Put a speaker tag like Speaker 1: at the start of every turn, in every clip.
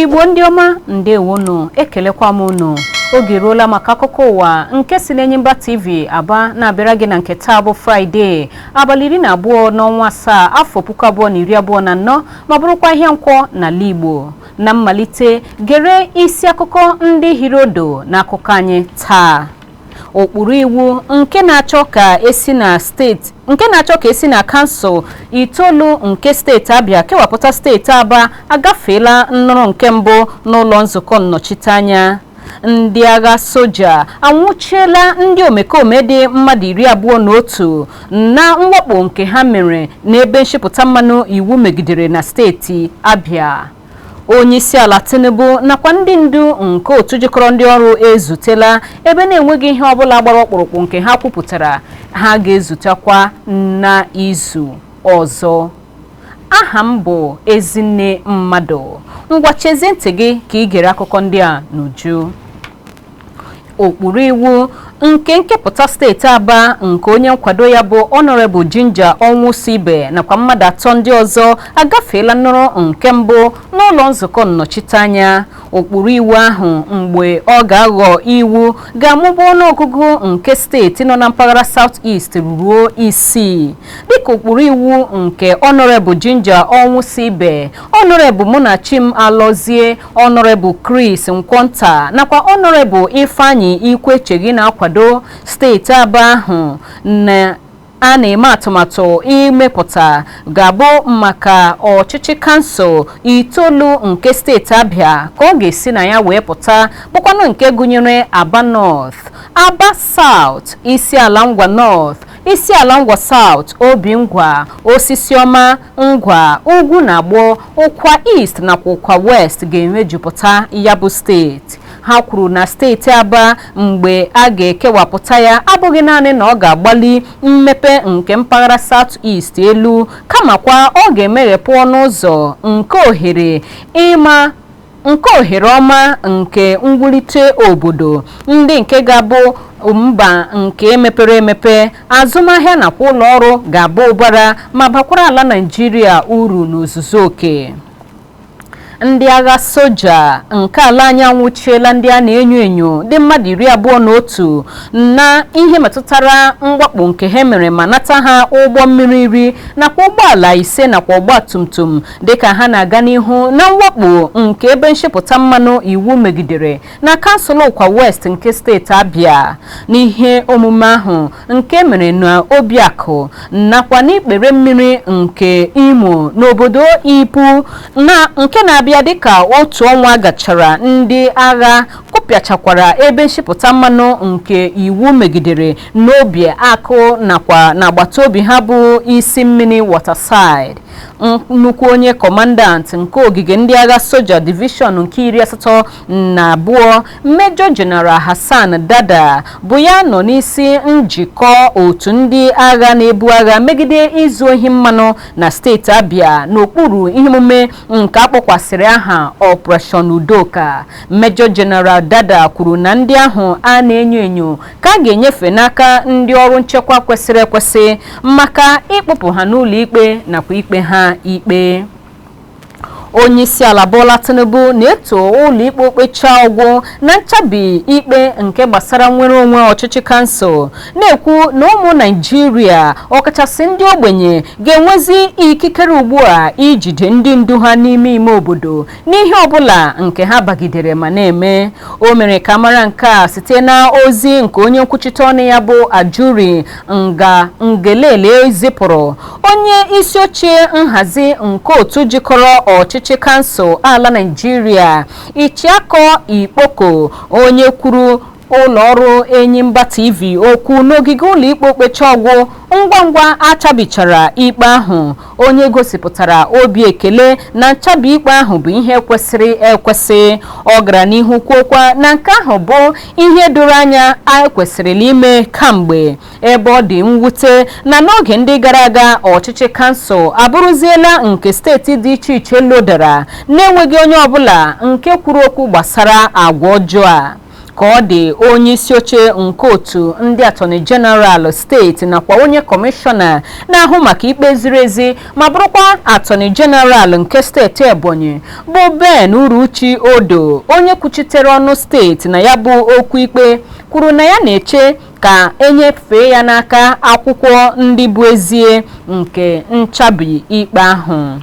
Speaker 1: Igbo ndị ọma, ndewonu, ekelekwa m unu. Oge eruola maka akụkọ ụwa nke si n'Enyimba TV Aba na-abịara gị na nke taa bụ Fraịde, abalị 12 n'ọnwa asaa, afọ 2024, ma bụrụkwa ahịa Nkwọ n'ala Igbo. Na mmalite, gere isi akụkọ ndị hiri odo n'akụkọ anyị taa. Ụkpụrụ iwu nke na-achọ ka esi na steeti nke na-achọ ka esi na kansụl itoolu nke steeti Abịa kewapụta steeti Aba agafeela nnụrụ nke mbụ n'ụlọ nzukọ nnọchiteanya. Ndị agha soja anwụchiela ndị omekome dị mmadụ 21 na mwakpo nke ha mere n'ebe nshipụta mmanụ iwu megidere na steeti Abịa. Onyeisiala Tinubu nakwa ndị ndu nke otu jikọrọ ndị ọrụ ezutela, ebe na-enweghị ihe ọbụla gbara ọkpụrụkpụ nke ha kwupụtara. Ha ga-ezutekwa n'izu ọzọ. Aha m bụ Ezinne Mmadụ. Ngwa, chezie ntị gị ka ị gere akụkọ ndị a n'uju. Ụkpụrụ iwu nke nkepụta steeti Aba nke onye nkwado ya bụ Honorable Ginger Ọnwụsibe nakwa mmadụ atọ ndị ọzọ agafeela nnụrụ nke mbụ n'ụlọ nzukọ nnọchiteanya. Ụkpụrụ iwu ahụ, mgbe ọ ga-aghọ iwu, ga-amụba ọnụọgụgụ nke steeti nọ na mpaghara South East ruo isii, dịka ụkpụrụ iwu nke Honorable Ginger Ọnwụsibe, Honorable Munachim Alọzie, Honorable Chris Nkwonta nakwa Honorable Ifeanyi Ikwecheghi na-akwado. Steeti Aba ahụ na a na-eme atụmatụ imepụta ga-abụ maka ọchịchị kansụl itoolu nke steeti Abịa ka ọ ga-esi na ya wee pụta, bụkwanụ nke gụnyere Aba North, Aba South, Isiala Ngwa North, Isiala Ngwa South, Obingwa, Osisiọma, Ngwa, Ugwu na Agbọ, Ụkwa East nakwa Ụkwa West ga-emejupụta ya bụ steeti. Ha kwuru na steeti Aba, mgbe a ga-ekewapụta ya, abụghị naanị na ọ ga-agbali mmepe nke mpaghara South East elu, kamakwa ọ ga-emeghepụ ọnụ ụzọ nke ohere ịma nke ohere ọma nke mwulite obodo ndị nke ga-abụ mba nke mepere emepe, azụmahịa nakwa ụlọ ọrụ ga-aba ụbara ma bakwara ala Naịjirịa uru n'ozuzu oke. Ndị agha soja nke ala anyị anwụchiela ndị a na-enyo enyo dị mmadụ 21 na ihe metụtara mwakpo nke ha mere ma nata ha ụgbọ mmiri 10 nakwa ụgbọala ise nakwa ọgba tum tum, dịka ha na-aga n'ihu na mwakpo nke ebe nshipụta mmanụ iwu megidere na kansụl Ụkwa West nke steeti Abịa. N'ihe omume ahụ nke mere na Obiakụ nakwa n'ikpere mmiri nke Imo n'obodo Ipu, na nke na-abịa dịka otu ọnwa gachara ndị agha kụpịachakwara ebe nshipụta mmanụ nke iwu megidere n'obi akụ nakwa n'agbata obi ha bụ isi mmiri Waterside. Nnukwu onye commandant nke ogige ndị agha soja division nke 82, Major General Hassan Dada, bụ ya nọ n'isi njikọ otu ndị agha na-ebu agha megide izu ohi mmanụ na steeti Abịa n'okpuru ihe omume nke akpọkwasịrị aha Operation Udoka. Major General Dada kwuru na ndị ahụ a na-enyo enyo ka a ga-enyefe n'aka ndị ọrụ nchekwa kwesịrị ekwesị maka ịkpụpụ ha n'ụlọ ikpe nakwa ikpe ha ikpe. Onyeisiala Bola Tinubu na-eto ụlọ ikpe okpecha ọgwụ na nchabi ikpe nke gbasara nnwere onwe ọchịchị kansụl, na-ekwu na ụmụ Naijiria, ọkachasị ndị ogbenye, ga-enwezi ikikere ugbu a ijide ndị ndu ha n'ime ime obodo n'ihe ọbụla nke ha bagidere ma na-eme. O mere ka mara nke a site na ozi nke onye nkwuchite ọnụ ya bụ Ajuri Nga Ngelale zipụrụ. Onye isi oche nhazi nke otu jikọrọ ọchịchị kansụl ala Naịjirịa, Ichiako Ikpoko, onye kwuru ụlọ ọrụ Enyimba TV okwu n'ogige ụlọ ikpe okpecha ọgwụ ngwa ngwa achabichara ikpe ahụ, onye gosipụtara obi ekele na nchabi ikpe ahụ bụ ihe kwesịrị ekwesị. Ọ gara n'ihu kwuokwa na nke ahụ bụ ihe doro anya a kwesịrịla ime kamgbe, ebe ọ dị mwute na n'oge ndị gara aga ọchịchị kansụl abụrụziela nke steeti dị iche iche lodara, na-enweghị onye ọbụla nke kwuru okwu gbasara agwa ọjọọ a. Ka ọ dị, onye isi oche nke otu ndị Attorney General steeti nakwa onye kọmishọna na-ahụ maka ikpe ziri ezi ma bụrụkwa Attorney General nke steeti Ebonyi bụ Ben Uruchi Odo, onye kwuchitere ọnụ steeti na ya bụ okwu ikpe, kwuru na ya na-eche ka enyefee ya n'aka akwụkwọ ndị bụ ezie nke nchabi ikpe ahụ.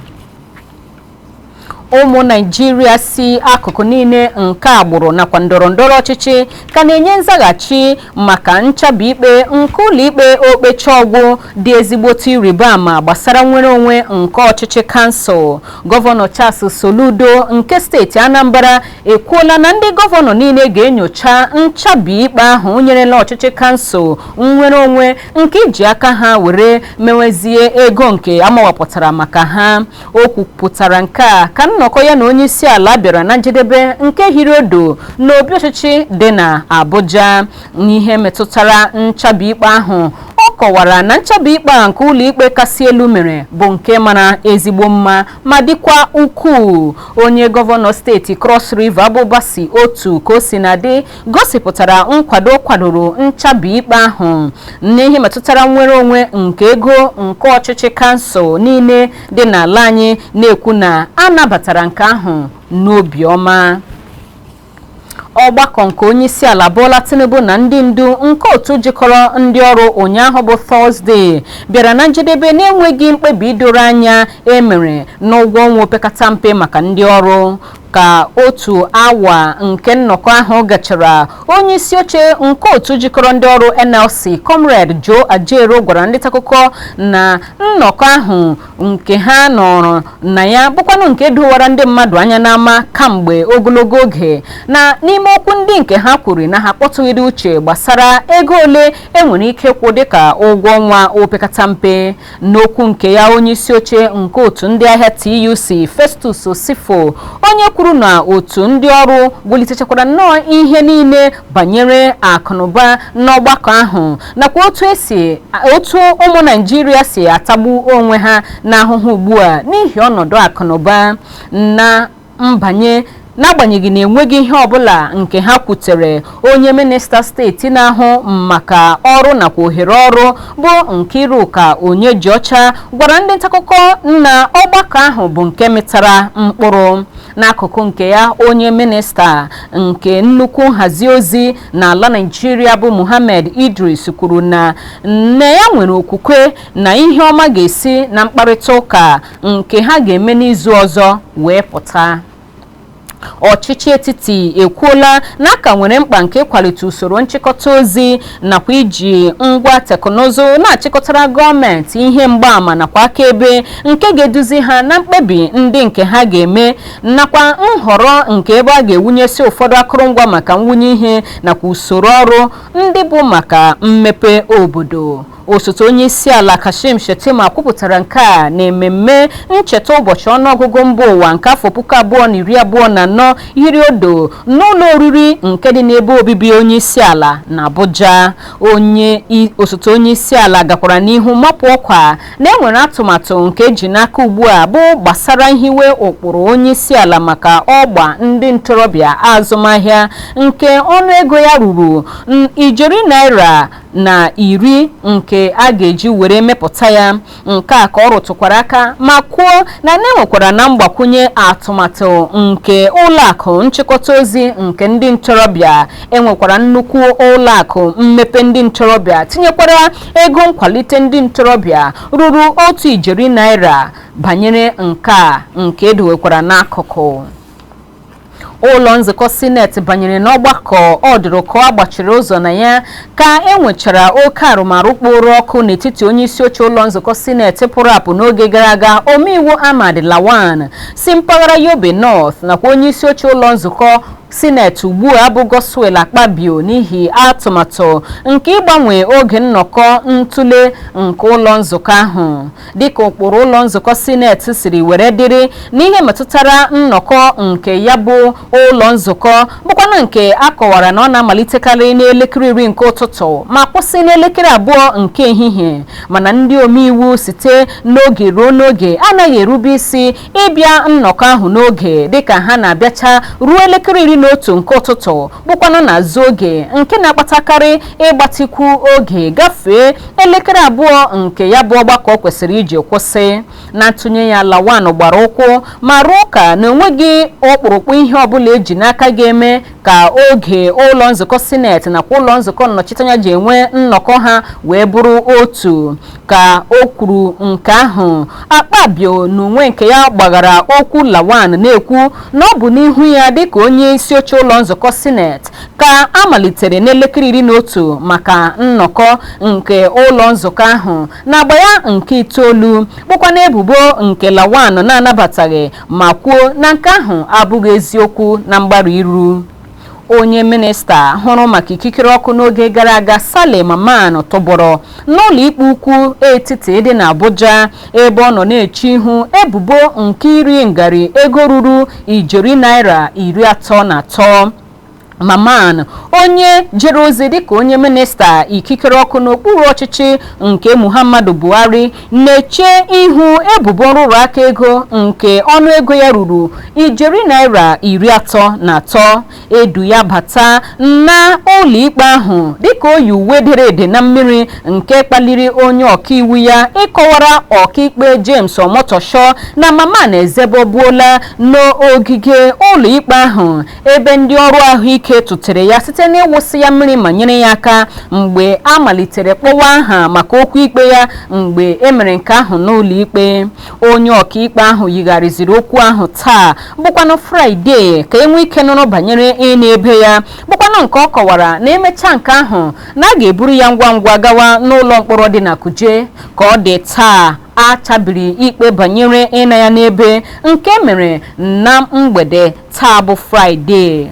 Speaker 1: Ụmụ Naijiria si akụkụ niile nke agbụrụ nakwa ndọrọ ndọrọ ọchịchị ka na-enye nzaghachi maka nchabi ikpe nke ụlọikpe okpecha ọgwụ dị ezigbote ịrịba ama gbasara nnwere onwe nke ọchịchị kansụl. Gọvanọ Charles Soludo nke steeti Anambra ekwuola na ndị gọvanọ niile ga-enyocha nchabi ikpe ahụ nyerela ọchịchị kansụl nnwere onwe nke iji aka ha were mewezie ego nke amawapụtara maka ha. O kwupụtara nke a ka nnọkọ ya na onye isi ala bịara na njedebe nke hiri odo n'obi ọchịchị dị na Abuja. N'ihe metụtara nchabi ikpe ahụ, ọ kọwara na nchabi ikpe a nke ụlọikpe kasị elu mere bụ nke mara ezigbo mma ma dịkwa ukwuu. Onye gọvanọ steeti Cross River bụ Bassey Otu, ka o si na dị, gosipụtara nkwado kwadoro nchabi ikpe ahụ n'ihe metụtara nnwere onwe nke ego nke ọchịchị kansụl niile dị n'ala anyị, na-ekwu na a nabatara nke ahụ n'obiọma. Ọgbakọ nke onyeisiala Bola Tinubu na ndị ndu nke otu jikọrọ ndị ọrụ ụnyaahụ bụ Tọzdee bịara na njedebe na-enweghị mkpebi doro anya emere n'ụgwọ ọnwa opekata mpe maka ndị ọrụ. Ka otu awa nke nnọkọ ahụ gachara, onye isi oche nke otu jikọrọ ndị ọrụ NLC, Comrade Joe Ajaero, gwara ndị akụkọ na nnọkọ ahụ nke ha nọrọ na ya bụkwanụ nke dowara ndị mmadụ anya n'ama kamgbe ogologo oge, na n'ime okwu ndị nke ha kwuru na ha kpọtụghịrị uche gbasara ego ole enwere ike kwụ dịka ụgwọ ọnwa opekata mpe. N'okwu nke ya, onye isi oche nke otu ndị ahịa TUC, Festus Osifo, onye kwuru na otu ndị ọrụ wulitechakwara nnọọ ihe niile banyere akụnụba n'ọgbakọ ahụ nakwa otu esi otu ụmụ Naijiria si atagbu onwe ha n'ahụhụ ugbu a n'ihi ọnọdụ akụnụba na mbanye, n'agbanyeghị na enweghị ihe ọbụla nke ha kwutere. Onye minista steeti na-ahụ maka ọrụ nakwa ohere ọrụ bụ Nkiruka Onyejiọcha gwara ndị ntaakụkọ na ọgbakọ ahụ bụ nke mịtara mkpụrụ. N'akụkụ nke ya, onye minista nke nnukwu nhazi ozi n'ala Naijiria bụ Muhammad Idris kwuru na nne ya nwere okwukwe na ihe ọma ga-esi na mkparịta ụka nke ha ga-eme n'izu ọzọ wee pụta. Ọchịchị etiti ekwuola na a ka nwere mkpa nke ịkwalite usoro nchịkọta ozi nakwa iji ngwa teknụzụ na-achịkọtara gọọmenti ihe mgbaàmà nakwa akaebe nke ga-eduzi ha na mkpebi ndị nke ha ga-eme nakwa nhọrọ nke ebe a ga-ewunyesi ụfọdụ akụrụngwa maka nwunye ihe nakwa usoro ọrụ ndị bụ maka mmepe obodo. Osote onye isi ala Kashim Shettima kwupụtara nke a na ememme ncheta ụbọchị ọnụọgụgụ mba ụwa nke afọ 2024 hiri odo n'ụlọ oriri nke dị n'ebe obibi onye isi ala na Abuja. Onye osote onye isi ala gakwara n'ihu mapụ ọkwa na enwere atụmatụ nke eji n'aka ugbu a bụ gbasara nhiwe ụkpụrụ onye isi ala maka ọgba ndị ntorobịa azụmahịa nke ọnụego ya ruru ijeri naira 10 nke a ga-eji were mepụta ya. Nke a ka ọ rụtụkwara aka ma kwuo na na-enwekwara na mgbakwunye atụmatụ nke ụlọakụ nchịkọta ozi nke ndị ntorobịa, enwekwara nnukwu ụlọakụ mmepe ndị ntorobịa, tinyekwara ego nkwalite ndị ntorobịa ruru 1 ijeri naira. Banyere nke a nke edowekwara n'akụkụ, ụlọ nzukọ sineti banyere n'ọgbakọ ọdụrụkọ agbachiri ụzọ na ya ka e nwechara oke arụmarụ kpụrụ ọkụ n'etiti onye isi oche ụlọ nzukọ sineti pụrụ apụ n'oge gara aga, omeiwu Ahmad Lawan si mpaghara Yobe North, nakwa onye isi oche ụlọ nzukọ sineti ugbu a bụ Godswill Akpabio, n'ihi atụmatụ nke ịgbanwe oge nnọkọ ntụle nke ụlọ nzukọ ahụ dịka ụkpụrụ ụlọ nzukọ sineti siri were dịrị n'ihe metụtara nnọkọ nke ya bụ ụlọ nzukọ, bụkwanụ nke a kọwara na ọ na-amalitekarị n'elekere 10 nke ụtụtụ ma kwụsị n'elekere 2 nke ehihie. Mana ndị omeiwu site n'oge ruo n'oge anaghị erube isi ịbịa nnọkọ ahụ n'oge, dịka ha na-abịacha ruo elekere iri. 11 nke ụtụtụ, bụkwanụ n'azụ oge nke na-akpatakarị ịgbatịkwu oge gafee elekere 2 nke ya bụ ọgbakọ kwesịrị iji kwụsị. Na ntụnye ya, Lawan gbara ụkwụ ma rụọ ụka na onweghị ọkpụrụkpụ ihe ọbụla eji n'aka ga-eme ka oge ụlọ nzukọ sineti nakwa ụlọ nzukọ nnọchiteanya ji enwe nnọkọ ha wee bụrụ otu. Ka o kwuru nke ahụ, Akpabio n'onwe nke ya gbaghara okwu Lawan, na-ekwu na ọ bụ n'ihu ya dịka onye isi oche ụlọ nzukọ sineti ka a malitere n'elekere 11 maka nnọkọ nke ụlọ nzukọ ahụ n'agba ya nke 9, bụkwa na ebubo nke Lawan na-anabataghị ma kwuo na nke ahụ abụghị eziokwu. Na mgbaru iru, onye minista hụrụ maka ikikere ọkụ n'oge gara aga, Saleh Mamman, tụbọrọ n'ụlọ ikpe ukwu etiti dị n'Abuja, ebe ọ nọ na-eche ihu ebubo nke iri ngarị ego ruru ijeri naira 33. Mamman, onye jere ozi dịka onye minista ikikere ọkụ n'okpuru ọchịchị nke Muhammadu Buhari, na-eche ihu ebubo nrụrụ aka ego nke ọnụego ya ruru ijeri naira 33. Edu ya bata na ụlọ ikpe ahụ dịka o yi uwe dere ede na mmiri, nke kpaliri onye ọkaiwu ya ịkọwara ọkaikpe James Omotosho na Mamman ezebọbuola n'ogige ụlọ ikpe ahụ, ebe ndị ọrụ ahụike tụtere ya site n'ịwụsị ya mmiri ma nyere ya aka mgbe a malitere kpọwa aha maka okwu ikpe ya. Mgbe e mere nke ahụ n'ụlọ ikpe, onye ọkaikpe ahụ yigharịziri okwu ahụ taa, bụkwanụ Fraịde, ka enwee ike nụrụ banyere ịna ebe ya, bụkwanụ nke ọ kọwara na emechaa nke ahụ na a ga-eburu ya ngwa ngwa gawa n'ụlọ mkpọrọ dị na Kuje. Ka ọ dị taa, a chabiri ikpe banyere ịna ya n'ebe nke mere na mgbede taa bụ Fraịde.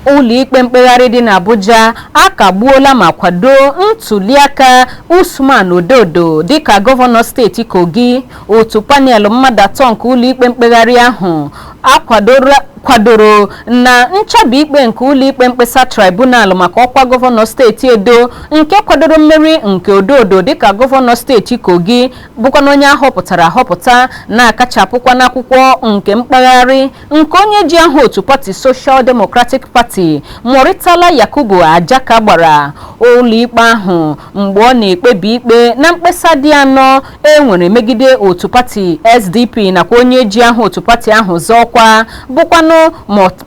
Speaker 1: Ụlọikpe mkpegharị dị n'Abuja akagbuola ma kwado ntuliaka Usman Ododo dịka gọvanọ steeti Kogi. Otu panel mmadụ 3 nke ụlọikpe mkpegharị ahụ akwadoro na nchabi ikpe nke ụlọikpe mkpesa tribunal maka ọkwa gọvanọ steeti Edo, nke kwadoro mmeri nke Ododo dịka gọvanọ steeti Kogi, bụkwa onye ahọpụtara ahọpụta, na-akachapụkwa n'akwụkwọ nke mkpagharị nke onye ji aha otu pati Social Democratic Party, Muritala Yakubu Ajaka, gbara. Ụlọikpe ahụ, mgbe ọ na-ekpebi ikpe na mkpesa dị 4 e nwere megide otu pati SDP nakwa onye ji aha otu pati ahụ zọọkwa, bụkwanụ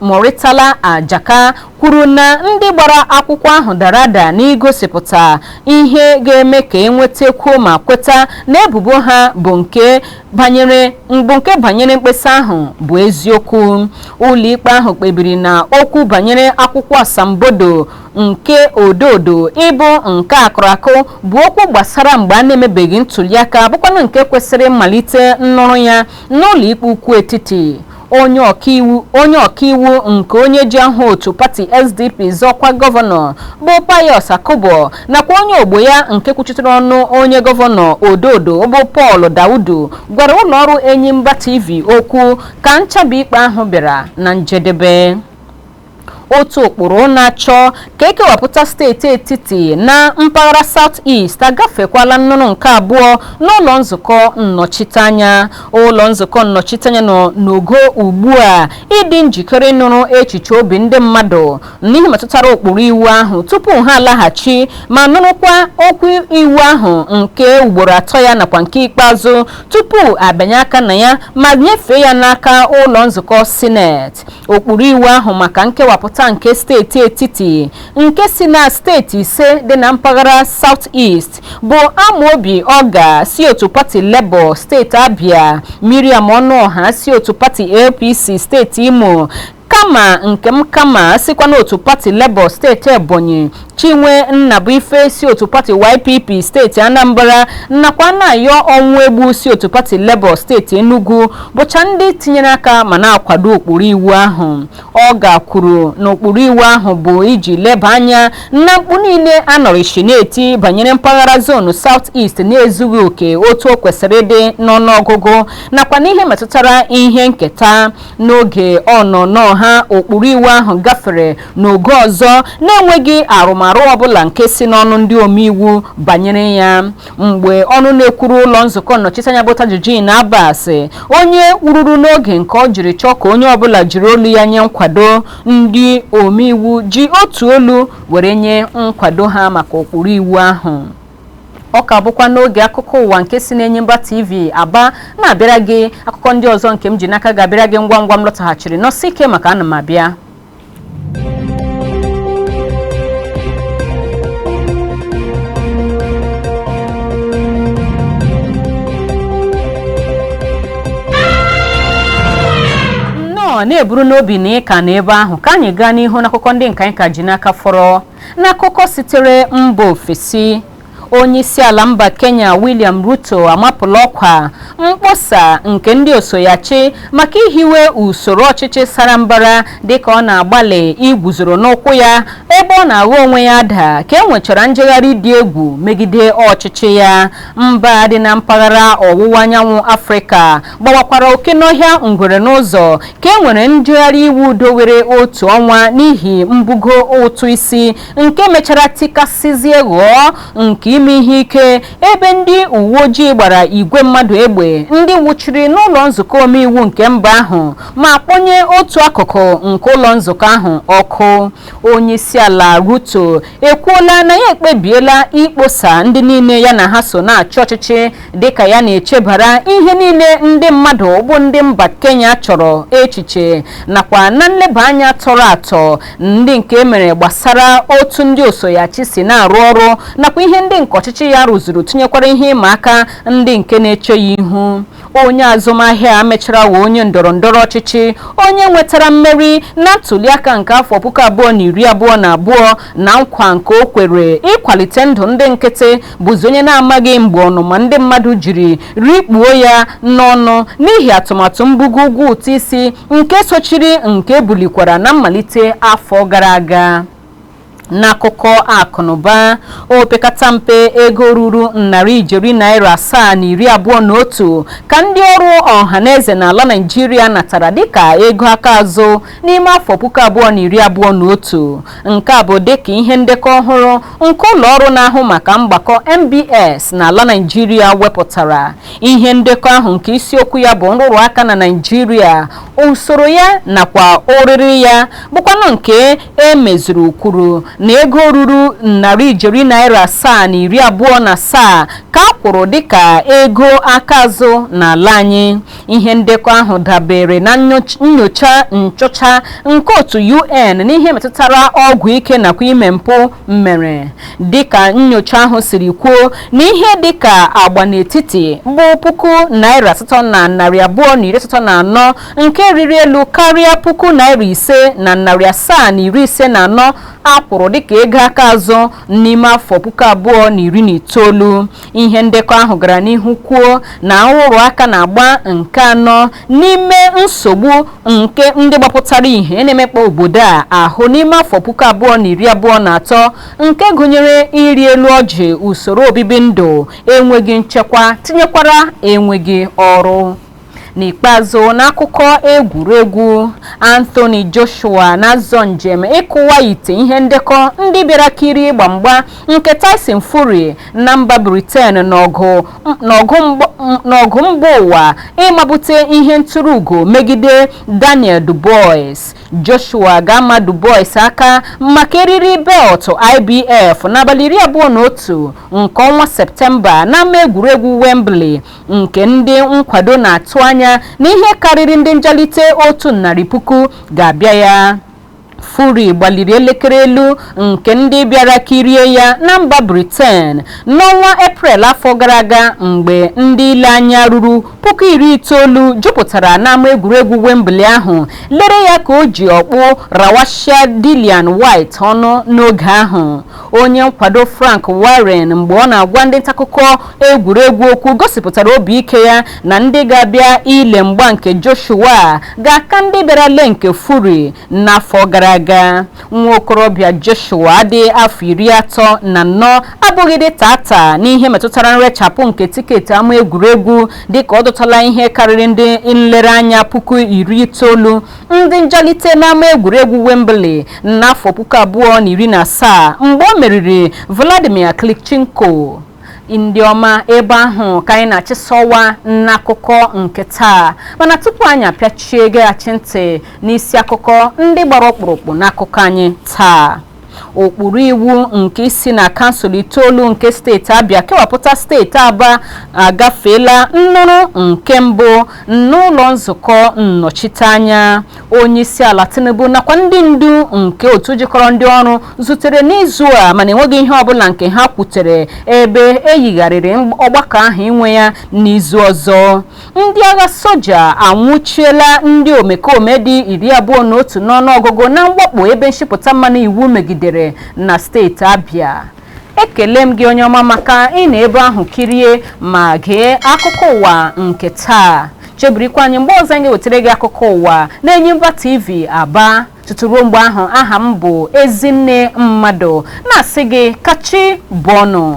Speaker 1: Muritala Ajaka, kwuru na ndị gbara akwụkwọ ahụ dara ada n'igosipụta ihe ga-eme ka enwetakwuo ma kweta na ebubo ha bụ nke banyere mkpesa ahụ bụ eziokwu. Ụlọikpe ahụ kpebiri na okwu banyere akwụkwọ asambodo nke Ododo ịbụ nke akụrụ akụ bụ okwu gbasara mgbe a na-emebeghị ntuliaka, bụkwanụ nke kwesịrị mmalite nnụrụ ya n'ụlọ ikpe ukwu etiti. Onye ọkaiwu nke onye ji aha otu pati SDP zọkwa gọvanọ, bụ Pius Akubo, nakwa onye ogbo ya nke kwuchitere ọnụ onye gọvanọ Ododo, bụ Paul Daudu, gwara ụlọọrụ Enyimba TV okwu ka nchabi ikpe ahụ bịara na njedebe. Otu ụkpụrụ na-achọ ka ekewapụta steeti etiti na mpaghara South East agafekwala nnụnụ nke abụọ n'ụlọ nzukọ nnọchiteanya. Ụlọ nzukọ nnọchiteanya nọ n'ogo ugbu a ịdị njikere ịnụrụ echiche obi ndị mmadụ n'ihe metụtara ụkpụrụ iwu ahụ tupu ha alaghachi ma nụrụkwa okwu iwu ahụ nke ugboro atọ ya nakwa nke ikpeazụ tupu abịanye aka na ya ma nyefee ya n'aka ụlọ nzukọ sineti. Ụkpụrụ iwu ahụ maka nkewapụta nke steeti etiti nke si na steeti 5 dị na mpaghara South East bụ Amaobi Ọga si otu pati Labour, steeti Abia, Miriam Ọnụọha si otu pati APC, steeti Imo, kama nke m kama sikwa n'otu pati Labour, steeti Ebonyi, Chinwe Nnabuife si otu pati YPP, steeti Anambra, nakwa Anayo Ọnwụegbu si otu pati Labour, steeti Enugu, bụcha ndị tinyere aka ma na-akwado ụkpụrụ iwu ahụ. Ọ gakwuru na ụkpụrụ iwu ahụ bụ iji leba anya na mkpu niile anọrịshi na-eti banyere mpaghara zonu South East na-ezughị oke otu o kwesịrị ịdị n'ọnụọgụgụ nakwa n'ihe metụtara ihe nketa n'oge ọnọnọ. ha ụkpụrụ iwu ahụ gafere n'ogo ọzọ na-enweghị arụmarụ ọbụla nke si n'ọnụ ndị omeiwu banyere ya. Mgbe ọnụ na-ekwuru ụlọ nzukọ nnọchiteanya bụ Tajudeen Abbas, onye wururu n'oge nke ọ jiri chọọ ka onye ọbụla jiri olu ya nye nkwado, ndị omeiwu ji otu olu were nye nkwado ha maka ụkpụrụ iwu ahụ. Ọ ka bụkwa n'oge akụkọ ụwa nke si n'Enyimba TV Aba na-abịara gị. Akụkọ ndị ọzọ nke m ji n'aka ga-abịara gị ngwa ngwa m lọtaghachiri. Nọsị ike maka ana m abịa. Nnọọ na-eburu n'obi na ịka na ebe ahụ ka anyị gaa n'ihu n'akụkọ ndị nke anyị ka ji n'aka fọrọ. N'akụkọ sitere mba ofesi, onye isi ala mba Kenya William Ruto amapụla ọkwa mkpọsa nke ndị osoyachi maka ihiwe usoro ọchịchị sara mbara, dịka ọ na-agbalị iguzoro n'ụkwụ ya ebe ọ na-aghọ onwe ya ada ka e nwechara njegharị dị egwu megide ọchịchị ya. Mba dị na mpaghara ọwụwa anyanwụ Afrịka gbawakwara oke n'ọhịa ngwere n'ụzọ ka e nwere njegharị iwu udo were otu ọnwa n'ihi mbugo ụtụ isi nke mechara tikasịzie ghọọ nke ime ihe ike, ebe ndị uwe ojii gbara igwe mmadụ egbe ndị nwụchiri n'ụlọ nzukọ omeiwu nke mba ahụ ma kpọnye otu akụkụ nke ụlọ nzukọ ahụ ọkụ. Onye isi ala Ruto ekwuola na ya ekpebiela ikposa ndị niile ya na ha so na-achị ọchịchị, dịka ya na-echebara ihe niile ndị mmadụ bụ ndị mba Kenya chọrọ echiche, nakwa na nleba anya tọrọ atọ ndị nke mere gbasara otu ndị osoyachi si na-arụ ọrụ nakwa ihe ndị nke ọchịchị ya rụzuru, tinyekwara ihe ịma aka ndị nke na-eche ya ihu. Onye azụmahịa mechara wee onye ndọrọ ndọrọ ọchịchị, onye nwetara mmeri na ntụliaka nke afọ 2022 na nkwa nke o kwere ịkwalite ndụ ndị nkịtị, bụzi onye na-amaghị mgbe ọnụma ndị mmadụ jiri rikpuo ya n'ọnụ n'ihi atụmatụ mbugo ụgwọ ụtụ isi nke sochiri nke ebulikwara na mmalite afọ gara aga. N'akụkọ akụnụba, opekata mpe ego ruru narị ijeri naira 721 ka ndị ọrụ ọhaneze n'ala Naịjirịa natara dịka ego aka azụ n'ime afọ 2021. Nke a bụ dịka ihe ndekọ ọhụrụ nke ụlọ ọrụ na-ahụ maka mgbakọ NBS n'ala Naịjirịa wepụtara. Ihe ndekọ ahụ nke isiokwu ya bụ nrụrụ aka na Naịjirịa, usoro ya nakwa oriri ya, bụkwanụ nke emezuru, kwuru na ego ruru narị ijeri naira 727 ka a kwụrụ dịka ego aka azụ n'ala anyị. Ihe ndekọ ahụ dabere na nyocha nchọcha nke otu UN n'ihe metụtara ọgwụ ike nakwa ime mpụ mere, dịka nyocha ahụ siri kwuo na ihe dịka agba n'etiti bụ ₦8,284, nke riri elu karịa ₦5,754 a kwụrụ dịka ego aka azụ n'ime afọ 2019. Ihe ndekọ ahụ gara n'ihu kwuo na nrụrụ aka na-agba nke anọ n'ime nsogbu nke ndị gbapụtara ihe na-emekpa obodo a ahụ n'ime afọ 2023, nke gụnyere ịrị elu ọjị usoro obibi ndụ, enweghị nchekwa, tinyekwara enweghị ọrụ. N'ikpeazụ, n'akụkọ egwuregwu, Anthony Joshua na-azọ njem ịkụwa ite ihe ndekọ ndị bịara kirie ịgba mgba nke Tyson Fury na mba Britain n'ọgụ mba ụwa ịmabute ihe ntụrụ ugo megide Daniel Dubois. Joshua ga-ama Dubois aka maka eriri belt IBF n'abalị 21 nke ọnwa Septemba n'ama egwuregwu Wembley, nke ndị nkwado na-atụ anya na ihe karịrị ndị njalite 100,000 ga-abịa ya. Fury gbaliri elekere elu nke ndị bịara kirie ya na mba Britain n'ọnwa Eprel afọ gara aga, mgbe ndị ile anya ruru 90,000 jupụtara n'ama egwuregwu Wembley ahụ lere ya ka o ji ọkpụ rawashia Dillian Whyte ọnụ n'oge ahụ. Onye nkwado Frank Warren, mgbe ọ na-agwa ndị ntaakụkọ egwuregwu okwu, gosipụtara obi ike ya na ndị ga-abịa ile mgba nke Joshua ga-aka ndị bịara lee nke Fury n'afọ gara. gara aga. Nwa okorobịa Joshua dị afọ 34 abụghịdị tata n'ihe metụtara nrechapụ nke tiketi ama egwuregwu, dịka ọ dọtala ihe karịrị ndị nlereanya 90,000 ndị njalite n'ama egwuregwu Wembley n'afọ 2017 mgbe o meriri Vladimir Klitschko. Ndị ọma, ebe ahụ ka anyị na-achịsọwa n'akụkọ nke taa, mana tupu anyị apịachie, geghachi ntị n'isi akụkọ ndị gbara ọkpụrụkpụ n'akụkọ anyị taa. Ụkpụrụ iwu nke isi na kansụl itoolu nke steeti Abịa kewapụta steeti Aba agafeela nnụrụ nke mbụ n'ụlọ nzukọ nnọchiteanya. Onye isi ala Tinubu nakwa ndị ndu nke otu jikọrọ ndị ọrụ zutere n'izu a, mana enweghị ihe ọbụla nke ha kwutere, ebe eyigharịrị ọgbakọ ahụ inwe ya n'izu ọzọ. Ndị agha soja anwụchiela ndị omekome dị 21 n'ọnụọgụgụ na mwakpo ebe nshipụta mmanụ iwu megidere na steeti Abịa. Ekele m gị, onye ọma, maka ị na ebe ahụ kirie ma gee akụkọ ụwa nke taa. Chebirikwa anyị mgbe ọzọ anyị ga-ewetara gị akụkọ ụwa na Enyimba TV Aba. Tutu ruo mgbe ahụ, aha m bụ Ezinne Mmadụ, na-asị gị kachi bọnụ.